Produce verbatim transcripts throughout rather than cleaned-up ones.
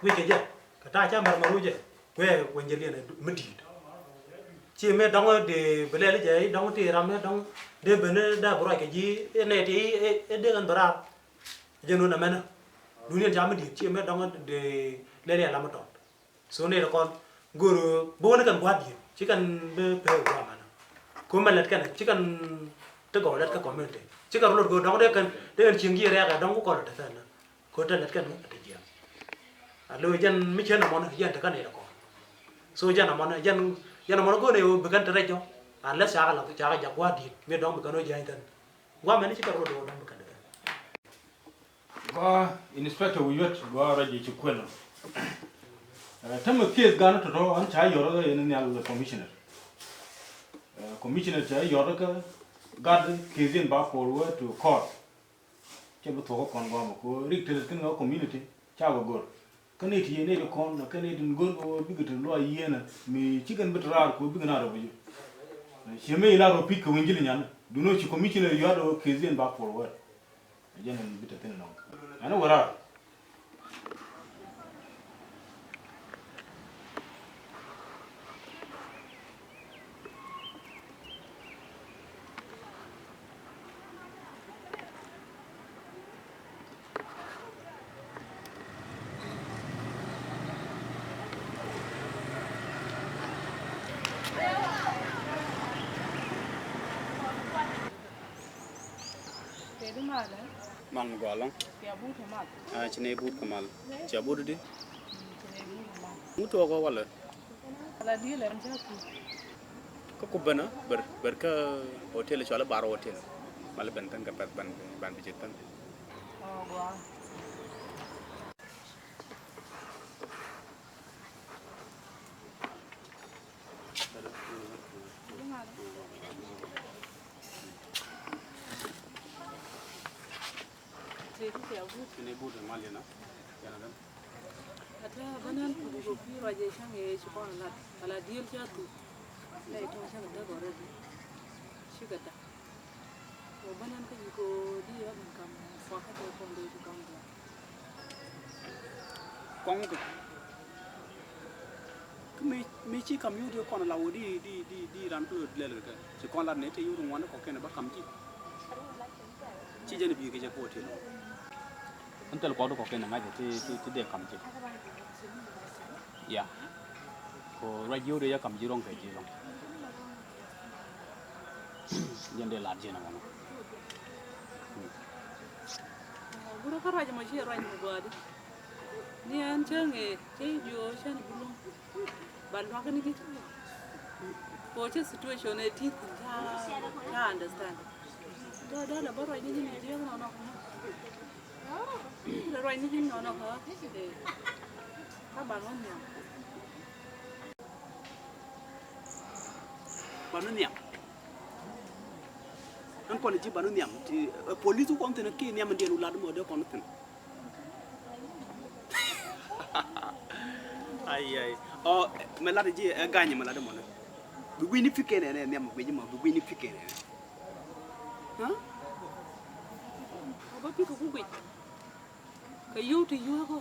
Kui̱ kɛ jɛ kɛ ta̱a̱ ca mɛr mɛr wä jɛ kuɛ wä jɛ liɛn mi di̱i̱t. Ci mëë dɔ̱ŋ dee bi lɛl jɛ i̱ dɔ̱ŋ ti ram i̱ dɔ̱ŋ dee ben i̱ dee bi ruac kɛ ji̱ i̱ nɛy ti i̱ dee kɛn bi raar. Jɛ nun ɛmɛnɛ duniɛn ca mi di̱i̱t ci mëë dɔ̱ŋ dee lɛl yɛ lam i̱ tɔt. So nɛy ti kɔn go̱o̱r bi wä ni kɛn gua̱a̱r di̱i̱t ci kɛn bi pek gua̱a̱r mɛnɛ. Ko mɛ lɛt kɛn ci kɛn ti gɔw lɛt kä community ci kɛn rɔ lot go̱o̱r dɔ̱ŋ dee kɛn dee kɛn cieŋ ji̱ rɛɛk ɛ dɔ̱ŋ ku kɔl ɛ te thɛn. Ko te lɛt kɛn ɛ te jiɛn. A lo jɛn mi cien amɔn jɛn te kɛn ɛ kɔn. So jɛn amɔn jɛn jɛn amɔn go̱o̱r ni bi kɛn te rɛc jɔ. Unless cakɛ la cakɛ jak gua̱a̱r di̱i̱t mi dɔ̱ŋ bi kɛn ɔ jiäny thɛn. Gua̱a̱r mɛn ci kɛn rɔ lot dɔ̱ŋ bi kɛn te thɛn. Gua inspector wi yuet gua rɔ ji̱ ci kuɛl. Tämɛ case gan tɔtɔ an ca yɔr kä yɛn nhial commissioner. Commissioner ca yɔr kä gat case in ba forward to court. Cɛ bi thuɔk kɔn gɔmɔ ko rik tɛt kin kä community ca gɔ gor. Kä ni ti yɛ ni ti kɔn kä ni ti gor ko bikɛ ti luɔ yienɛ mi cikɛn bi ti raar ko bikɛ na rɔ bi ju. Ciɛ mi ila rɔ pi̱t kɛ win jil nyan. Duno ci commissioner yɔr ko case in ba forward. Jɛn in bi te thin nɔŋ ɛn wä raar. Mal mi gɔaa lɔŋ. Ci nɛy but kɛ mal. Cia but di. Ŋu tuɔɔk ɔ walɛ. Kä ku ben ɔ ber ber kä hotel cɔal i̱ Bar Hotel. Mal i̱ ben thän kɛ pɛth ban ban bi jek thän. Ata bä nɛn kut kɛ kui̱ ruac ɛ cäŋ ɛ ci kɔn lat ala diël ca thuk. Lɛ tɔ̱ cäŋ däk already. Cikɛ dak. Wä bä nɛn kä yik kɛ di ɛ bin kam fuakä tɛ kɔn dee ci kɔn dee. Kɔŋ kɛ. Kä mi, mi ci kam yut yɛ kɔn la wä di, di, di, di ran kulot lɛl kɛ. Ci kɔn lat ni te yut ŋuan kɔ kɛn ba kam ci. Ci jɛn bi kɛ jɛ kɔ ti. Ɛn thil kɔk di kɔ kɛn ŋa̱c ti, ti, ti dee kam ci. Ya. Ko ruac yut yɛ kam ci rɔŋ kɛ ci rɔŋ. Jɛn dee lat jɛn a ŋuan. Gurä kä ruac mɔ ci ruac mɔ gua̱a̱di. Ni ɛn cä ŋee cä jiö cä ni bi luŋ. Ba luak ni ji̱. Ko cä situation ɛ ti̱th ca, ca understand. Dɔ dɔ la bä ruac ni ji̱ ni jiäk nɔnɔ. Dɔ ruac ni ji̱ nɔnɔ kä. Kä ba luak nhiam. Ba ni nhiam. Ɛn kɔn ji̱ ba ni nhiam ti, eh, police kɔn thin ki nhiam in diɛn wä lat mɔ dee kɔn thin. Ai ai. Ɔ, mɛ lat ji̱ ɛ gany mɛ lat mɔ ni. Bi gui̱ni pikɛ nɛ nɛ nhiam gui̱ni mɔ bi gui̱ni pikɛ nɛ nɛ. Ha? Ɔ ba pikɛ ku gui̱c. Kɛ yio̱w ti yueekä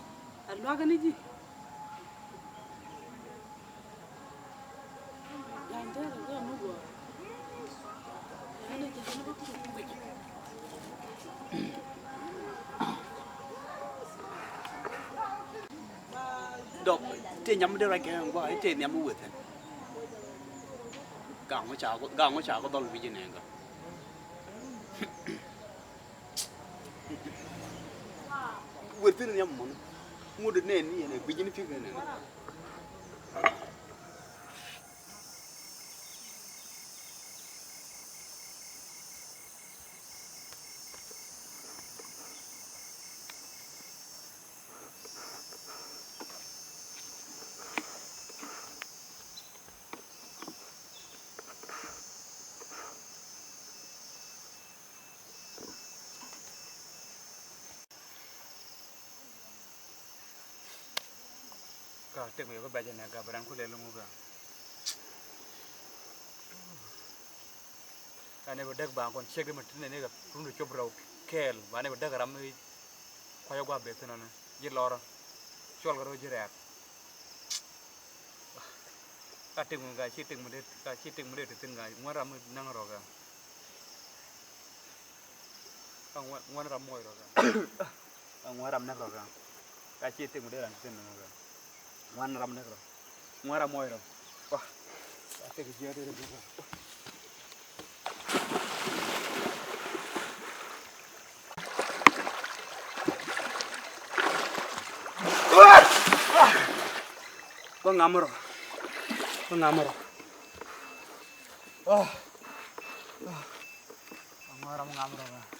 a luakä ni ji̱. Dɔk tëë nyam mi dee ruac kɛ ŋuak i̱ tëë nhiam mi weth ɛn. Gaŋ ŋu ca, gaŋ ŋu ca kɛ dhɔl wi̱c inɛŋkä. Wër thi̱n nhiam mɔni. Ŋut nɛɛni ɛn ɛ gui̱c ni pi̱k ɛn ɛn. Ka tek mi yoko bɛc nɛ ka bran ku lel ŋu ka. Ka ne bi dek ba kon cek mi tine ne ka run cop rau kɛɛl ba ne bi dek ram mi kuac gua beth nɔ ne ji lɔrɔ. Cuɔl kɛ rɔ ji̱ rɛɛk. Ka tik mi ka ci tik mi det, ka ci tik mi det ti thin ka ŋuan ram mi näk rɔ ka. Ka ŋuan, ŋuan ram muɔc rɔ ka. Ka ŋuan ram näk rɔ ka. Ka ci tik mi det ran ti thin rɔ ka. Ŋuan ram näk rɔ. Ŋuan ram muɔc rɔ. Wah. Ka tik jiɛ det rɔ. Bä ŋamä rɔ. Bä ŋamä rɔ. Ah. Ah. Bä ŋamä rɔ.